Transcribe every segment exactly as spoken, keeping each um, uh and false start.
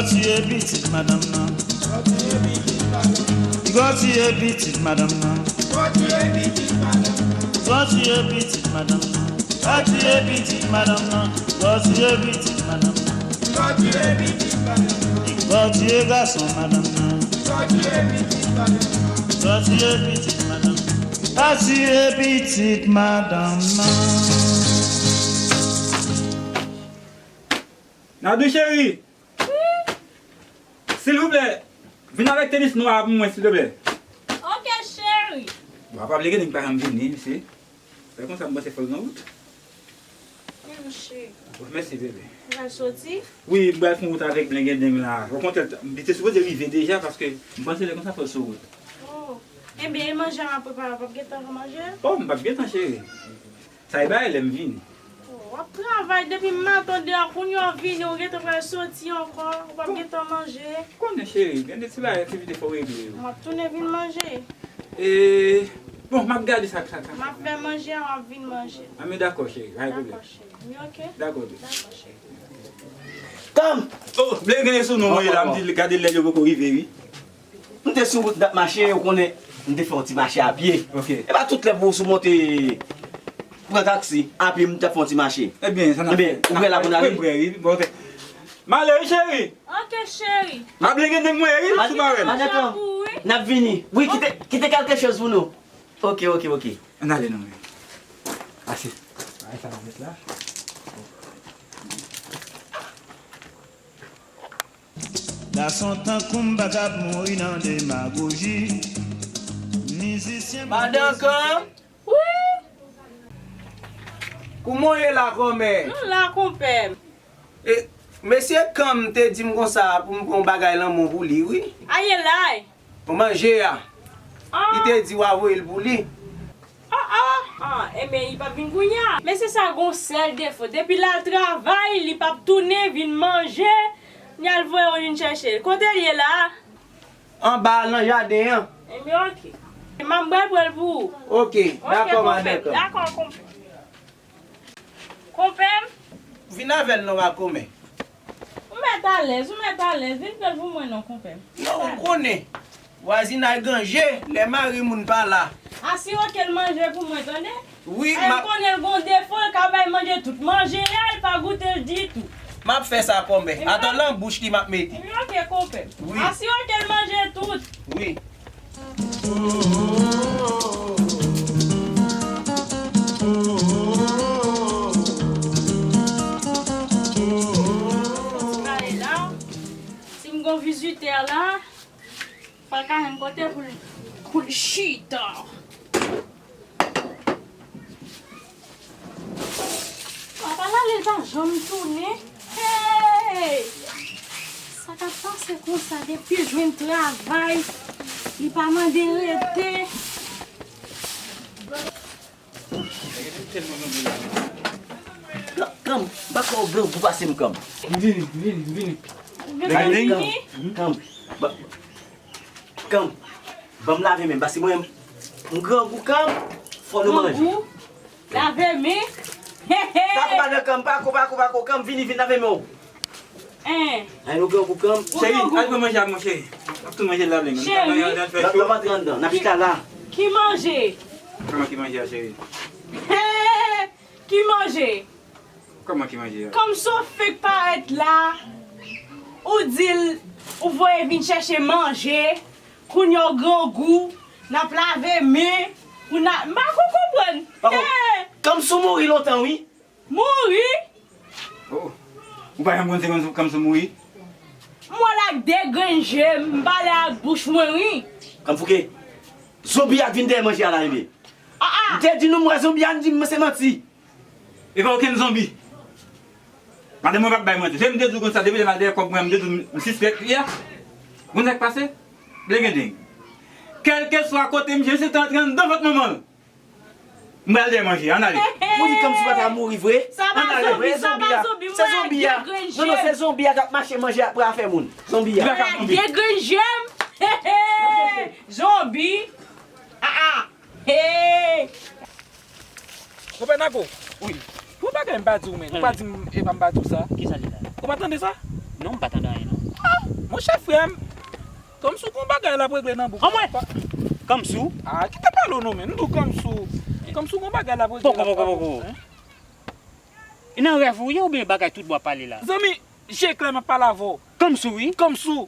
Tiye pitit madanm nan. Gwo tiye pitit madanm nan. Gwo tiye pitit madanm nan. Gwo tiye pitit madanm nan. Gwo tiye pitit madanm nan. Gwo tiye gason madanm nan. Gwo tiye pitit madanm nan. Gwo tiye pitit madanm nan. Nadou cheri, silvouplè, vin avèk tenis nwa a pou mwen, silvouplè. Ok, cheri. Bon, apa blege nèg pa janm vini, mesye. Fè konsa, m panse fò l nan wout. Men mouche. Bon, mèsi, bebe. Ou pral soti? Wi, m pral fè wout avèk blenge deng la. Okontrè, li te sipoze rive deja, paske m panse lè konsa fò l sou wout. Oh. Enben, e manje a m ap prepare, w p ap gentan manje? Oh, m p ap gentan, cheri. Sa e bagay lè m vini. Oh, w ap travay depi maten deyò, kounye a w vini, w gentan pral soti ankò, w p ap gentan manje. Konnen, cheri, gen de ti bagay, aktivite fò w regle yo. M ap tounen vin manje. E, bon, m ap gade sa, sa, sa. M ap fè manje a, w ap vin manje. Anben, dakò, cheri, pa gen pwoblèm. Dakò, cheri. Wi, ok. Dakò, bebe. Dakò, cheri. Tann! Oh, blenge sou nou, mwen la, m di, gade lè yo poko rive, wi. M te sou wout, m t ap mache, ou konnen, m te fè yon ti mache a pye. Ok. E pa tout lè pou w sou monte, pran taksi, a pye, m t ap fè yon ti mache. Ebyen, sa n ap fè. Ebyen, ou prè la pou n ale? Wi, m prè, wi. Bon, ok. M ale, wi, cheri. Ok, cheri. M ap lege nèg mwen, wi, sou marèn. Ann atann, n ap vini. Wi, kite, kite kèlke choz pou nou. Ok, ok, ok. Ann ale, non, wi. Ase. Ay, sa nou met la. Gason tankou m pa t ap mouri nan demagoji. Mizisyen. Madan Kan? Wi. Kouman w ye la, kòmè? Nou la, konpè m. E, mesye Kan m te di m konsa pou m pran yon bagay lanmò pou li, wi. A ye la. Pou manje a. Ah. Li te di w a voye l pou li. Ah, ah, ah, enben, li p ap vin kounye a. Mesye sa gon sèl defo. Depi l al travay, li p ap tounen vin manje. Ni al voye moun vin chèche l. Kote l ye la? Anba nan jaden an. Enben, ok. M ap pral pran l pou ou. Ok, dakò, madan Kan. Dakò, konpè. Konpè m. Vin avè l non, pa kòmè. Ou mèt alèz, ou mèt alèz. Vin pran l pou mwen non, konpè m. Non, ou konnen. Vwazinay ganje, lè mari moun pa la. Asire ke l manje pou mwen, tande? Wi, m ap. Ay, m konnen l gon defo, l ka bay manje tout. Manje a, l pa goute l ditou. M ap fè sa, kòmè. Atann lan bouch li m ap mete. Ebyen, ok, konpè m. Wi. Asire ke l manje tout. Wi. Ti pale la, si m gon vizitè la, fò l ka jwenn kote pou l, pou l chita. Papa l ale, l pa janm tounen. Hey! Sa k ap pase konsa? Depi l jwenn travay, li pa mande rete. Kan, Kan, m pa kwè w grangou pase m, Kan. M vini, m vini, m vini. Kan, Kan, ba, Kan, ban m lave men m, paske mwen, m grangou, Kan, fò nou manje. Grangou? Lave men? He, he. Pako, madan Kan, pako, pako, pako, Kan, vini, vini lave men w. Hein. Ay, nou grangou, Kan. Cheri, al pran manje a, mon cheri. N ap tou manje la, blenge. Cheri. N ap, n ap antre anndan, n ap chita la. Ki manje? Kòman ki manje a, cheri? He, he, he. Ki manje? Kòman ki manje a? Kòm si w fenk parèt la, ou di l, ou voye vin chèche manje, kounye a w grangou, n ap lave men, ou n a, m pa ko konprann. Pako, Kan m sou mouri lontan, wi. Mouri? Oh. Ou pa janm konn se Kan m sou mouri? M wè l ak de grenn je m, m pale ak bouch mwen, wi. Kan m fouke. Zonbi a k vin dèyè manje a la, ebyen. Ah, ah. M te di nou m wè zonbi a, n di m se manti. E pa okenn zonbi. Madanm mwen p ap bay manti. Se m te di w konsa, depi lè m al dèyè kòb mwen, m te di w m sispèk li a. Ou konn sa k pase? Blengedeng. Kèlkeswa kote misye, misye te antre anndan vant manman l. M pral dèyè manje, ann ale. Ou di Kan m si pa ta mouri vre? Ann ale, e zonbi a. Se zonbi a. Non, non, se zonbi a k ap mache manje ap pran afè moun. Zonbi a. Li pa ka tonbe. De grenn je m. Zonbi. Ah, ah. Hey! Konpè Nako. Wi. Pou bagay m pa di w, men. Ou pa di m, e pa m pa di w sa. Kisa li la? Ou pa tande sa? Non, m pa tande anyen, non. Ah, Monchè frè m, Kamsou gon bagay l ap regle nan bouk la. Anmwey! Kamsou? Ah, kite pale w non, men. M di w Kamsou. Kamsou gon bagay l ap regle. Poko, poko, poko. E nan rèv ou ye oubyen bagay tout bò ap pale la? Zanmi, je klè m ap pale avè w. Kamsou wi. Kamsou.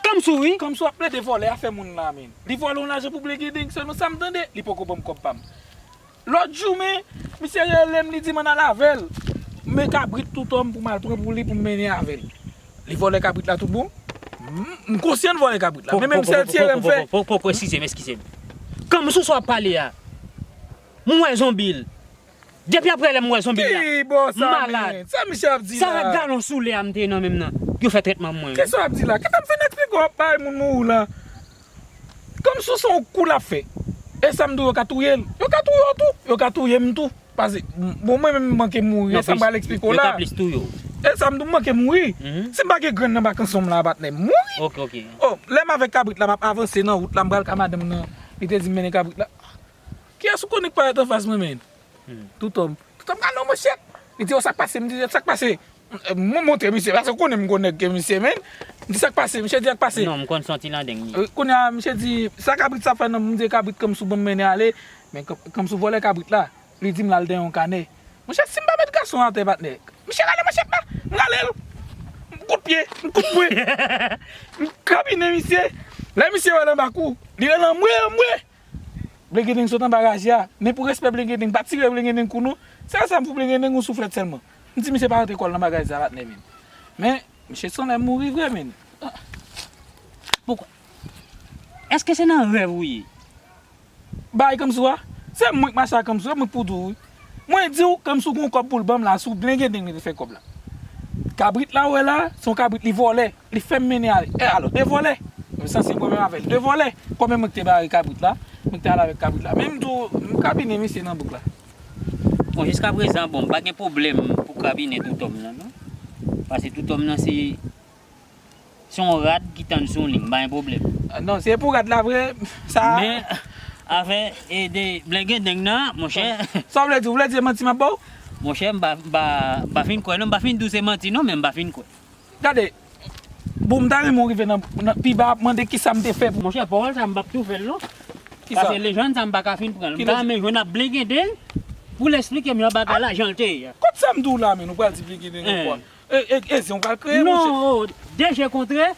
Kamsou wi. Kamsou ap plede vòlè afè moun la, men. Li vòlè yon lajan pou Blengendeng, sèlman sa m tande, li poko ban m kòb pa m. Lòt jou, men, misye rele m, li di m ann al avè l. Men kabrit Toutòm pou m al pran pou li, pou m mennen avè l. Li vòlè kabrit la tout bon. M, m konsyan l vòlè kabrit la. Men menm sèl ti erè m fè. Poko, poko, poko, eskize m, eskize m. Kamsou sa w ap pale a. M wè zonbi l. Depi aprè lè m wè zonbi l la, m malad. Sa misye ap di la? Sa galon soulè a m te ye nan men m nan, yo fè trètman mwen. Kisa w ap di la? Kite m fin eksplike w, w ap bay moun mouri la. Kamsou se yon kou l ap fè. E sa m di w, yo ka touye l. Yo ka touye w tou. Yo ka touye m tou. Paske, bon, mwen menm m manke mouri. E sa m pral eksplike w la. E sa m di w, m manke mouri. Si m pa gen grenn nan bakansonm la, patnè, m mouri. Ok, ok. Oh, lè m avèk kabrit la, m ap avanse nan wout la, m pral ka madanm nan. Li te di m mennen kabrit la. Kiyès ou konnen k parèt anfas mwen, men? Toutòm. Toutòm, gade yon manchèt. Li di, "Oh, sa k pase?" M di, "Sa k pase?" M montre misye, paske ou konnen m gwo nèg ke misye, men. M di, "Sa k pase?" Misye di, "Sa k pase?" Non, m konn se yon ti landeng li ye. Kounye a, misye di, "Sa kabrit sa ap fè nan?" M di, "Kabrit Kamsou ban m mennen ale." Men Kam-, Kamsou vòlè kabrit la. Li di m l al dèyè yon kanè. Monchè, si m pa met gason atè, patnè, misye rale manchèt la. M rale l. M kout pye, m kout pwen. M kabinen misye. Lè misye wè l anba kou, li rele anmwe, anmwe. Blengendeng sot anba raje a. Men pou respè Blengendeng, pa tire Blengendeng kou non. Se sa m pou Blengendeng yon souflèt sèlman. M di misye pa rantre kò l nan bagay sa, patnè, men. Men, misye sanlè mouri vre, men. Poukwa? Èske se nan rèv ou ye? Bay Kamsou a. Se mwen k mache ak Kamsou, se mwen k pou di w, wi. Mwen di w, Kamsou gon kòb pou l ban m la, sou Blengendeng li te fè kòb la. Kabrit la ou wè la, se yon kabrit li vòlè. Li fè m mennen ale. E alò, de vòlè. Mwen sanse pwoblèm avè l. De vòlè. Kòman mwen ki te bare kabrit la? Mwen ki te ale avèk kabrit la. Men m di w, m kabine misye nan bouk la. Bon, jiskaprezan, bon, m pa gen pwoblèm pou kabine Toutòm nan, non. Paske Toutòm nan se, se yon rad ki tann sou li, m pa gen pwoblèm. Ah, non, se pou rad la vre, sa. Men, afè, e de Blengendeng nan, monchè. Sa w vle di? W vle di se manti m ap ba w? Monchè, m pa, m pa, m pa fin kwè, non, m pa fin di w se manti, non, men m pa fin kwè. Gade, bon, m ta renmen w rive nan, nan pi ba, ap mande kisa m te fè pou. Monchè, pawòl sa, m p ap tou fè l non. Kisa? Paske lejann sa, m pa ka fin pran l. M ta renmen jwenn ak Blengendeng pou l esplike m jan bagay la, jan l te ye a. Kot sa m di w la, men, ou pral di Blengendeng ankò? E, e, e, se yon pral kreye, monchè. Non, de je kontre.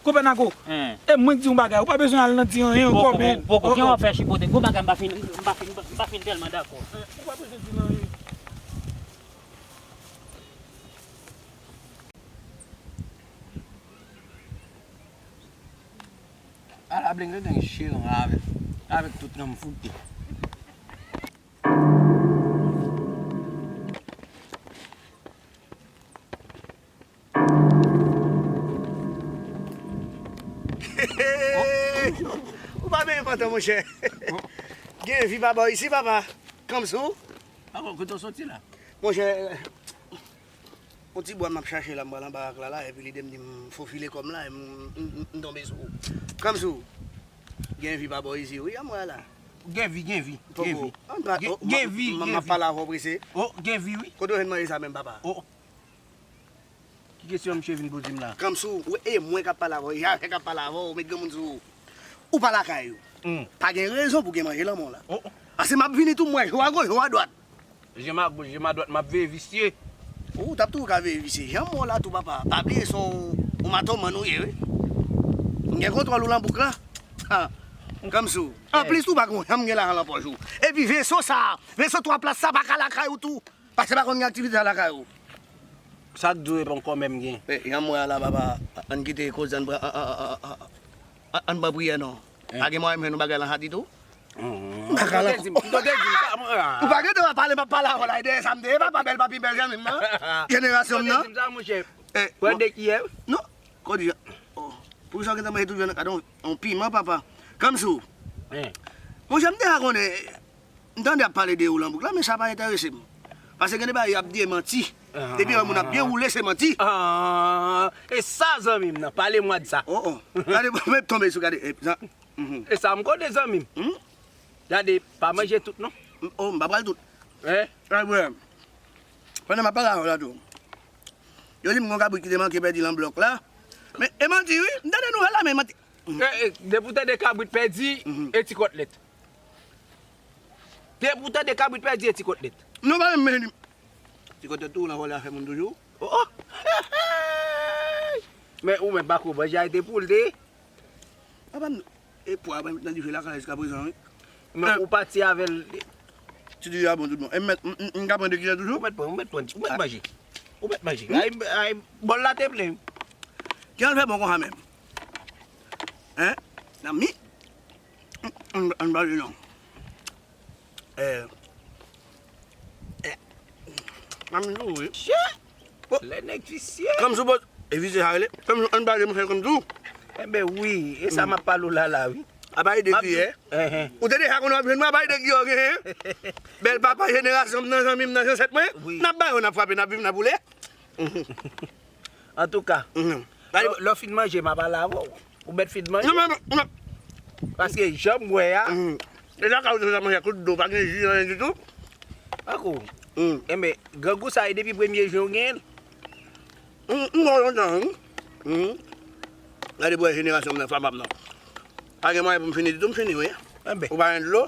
Konpè Nago, e mwen k di yon bagay, ou pa bezwen al nan di anyen ankò, men. Poko, poko, jan w ap fè chipote, gon bagay m pa fin, m pa fin, m pa fin tèlman dakò. Ou pa bezwen di l anyen. Ala Blengendeng cheri avèk, avèk tout nanm foute. Ou pa benyen pantan, monchè. Gen vi pa bò isi, papa. Kamsou. Papa, kote w soti la? Monchè, yon ti bwa m ap chache la, m pral anba ak la la, epi lide m di m fofile kò m la, e m, m, m, m tonbe sou ou. Kamsou, gen vi pa bò isi, wi, anmwey la. Gen vi, gen vi, gen vi. Poko. Ann pa, gen, oh, gen vi, m, m, gen m ap vi. Pale avè w prese. Oh, gen vi, wi. Kote w jwenn manje sa menm, papa? Oh. Ki kesyon misye vin poze m la? Kamsou, w, e mwen k ap pale avè w, Jacques k ap pale avè w, ou met granmoun sou ou. Ou pa lakay ou. Hmm. Pa gen rezon pou gen manje lanmò la. Oh, oh. Paske m ap vini tou, m wè jou a goch, jou a dwat. Je m a goch, je m a dwat, m ap veye visye. Ou t ap toujou ka veye visye. Jan mò la tou, papa. Pa bliye se yon, yon matoman nou ye, wi. M gen kontwòl ou lan bouk la. Ha. Kamsou. Anplis, ou pa konn janm gen lajan lan pòch ou. Epi veso sa, veso twa plas sa pa ka lakay ou tou. Paske pa konn gen aktivite sa lakay ou. Sa k di w e pa yon kòmè m gen? E, jan mò a la, papa. Ann kite koze, ann pran, ann, ann, ann, ann, ann pran priyè, non. Hein? Pa gen mwayen m jwenn yon bagay lan hadit ou? Ou pa ka lan. Ou pa gen dwa pale, m ap pale avè w la, e dèyè sa m te ye, papa, bèl pa pi bèl zanmi m nan. Jenerasyon m nan. Pran de kiyè. Non. Kòdi, oh, poukisa w gentan manje tou vyann nan kad yon, yon piman, papa? Kamsou. Monchè, m te ka konnen, m tande y ap pale de ou lan bouk la, men sa pa enterese m. Paske gen de bagay y ap di e manti. Depi yon moun ap byen woule, se manti. Ah, e sa zanmi m nan, pale mwa de sa. Oh, oh. Gade, mwen tonbe sou gade. E sa, mhm. E sa m konnen zanmi m. Hmm? Gade, pa manje tout non. Oh, m pa pral tout. Hein? Ay, bwè. Pandan m ap pale avè w la tou. Yo di m gon kabrit ki te manke pèdi lan blòk la. Men, e manti, wi. M tande nouvèl la, men manti. E, e, depi w tande kabrit pèdi, e ti kòtlèt. Depi w tande kabrit pèdi, e ti kòtlèt. Non, pa menm, men, ti kòtlèt tou, nan vòlè afè moun toujou. Oh, oh. Men ou menm pa kou manje a te pou l te. Apa m, e pwa, pa m nan dife lakay jiska prezan, wi. Men ou pati avè l. Ti di a bon, tout bon. E m mèt, m, m, m ka pran de kilè toujou? Ou mèt pran, ou mèt pran, ou mèt manje. Ou mèt manje. Ay, ay, bòl la te plen. Ki al fè bon konsa menm? Hein? Nan mi? Ann, ann pale non. Eh. Eh. Ann tou, wi. Chè! Lè nèg visye. Kòm sou bòt, e visye sa rele. Kòm sou ann pale, monchè, kòm sou. Enben, wi, e sa m ap pale w la, la, wi. A bay de kiyè. Ou te deja konn w ap jwenn mwen, a bay de kiyè w genyen. Bèl papa, jenerasyon m nan, zanmi m nan, zansèt mwen. Wi. N ap bay yo, n ap frape, n ap viv, n ap boule. Antouka, lè, lè w fin manje, m ap ale avè w. Ou mèt fin manje. Non, non, non. Paske jan m wè a. E lakay ou te fè manje ak tout dlo, pa gen ji, anyen ditou. Pako. Enben, grangou sa e depi premye jen w genyen l. M, m bò lontan, wi. Gade pou wè jenerasyon m nan, fwa m ap nan. Pa gen mwayen pou m fini ditou, m fini, wi. Enben. Ou pa gen dlo.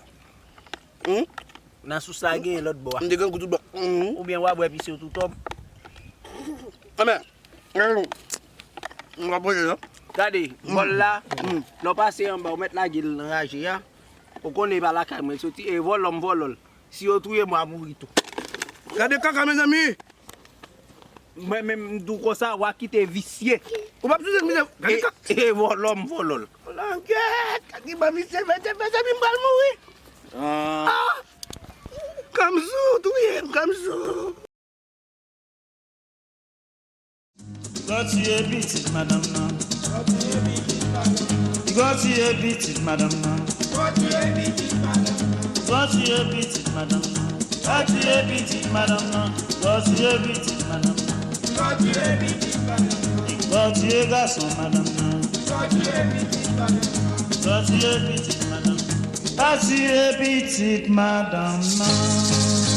Nan sous la genyen lòt bò a. M te grangou tout bò. Oubyen w a bwè pise w tou tòm. Enben, m va poze non. Gade, vòl la, lè w pase anba, ou mèt lage l nan raje a. Ou konnen e pa lakay mwen l soti, e vòlò m vòlò l. Si yo touye m, w a mouri tou. Gade kaka, mezanmi! Mwen menm, m di w konsa, w a kite visye. Ou p ap souse mizè. Gade kaka. E vòlò m vòlò l. Langèt, kaki ban visye, mete, mezanmi, m pral mouri. Ah! Kamzou, touye m, Kamzou. Gòtiye pitit madanm nan. Gòtiye pitit madanm nan. Gòtiye pitit madanm nan. Gòtiye pitit madanm nan. Gòtiye pitit madanm nan. Gòtiye pitit madanm nan. Gòtiye gason madanm nan. Gòtiye pitit madanm nan. Gòtiye pitit madanm nan. Gòtiye pitit madanm nan.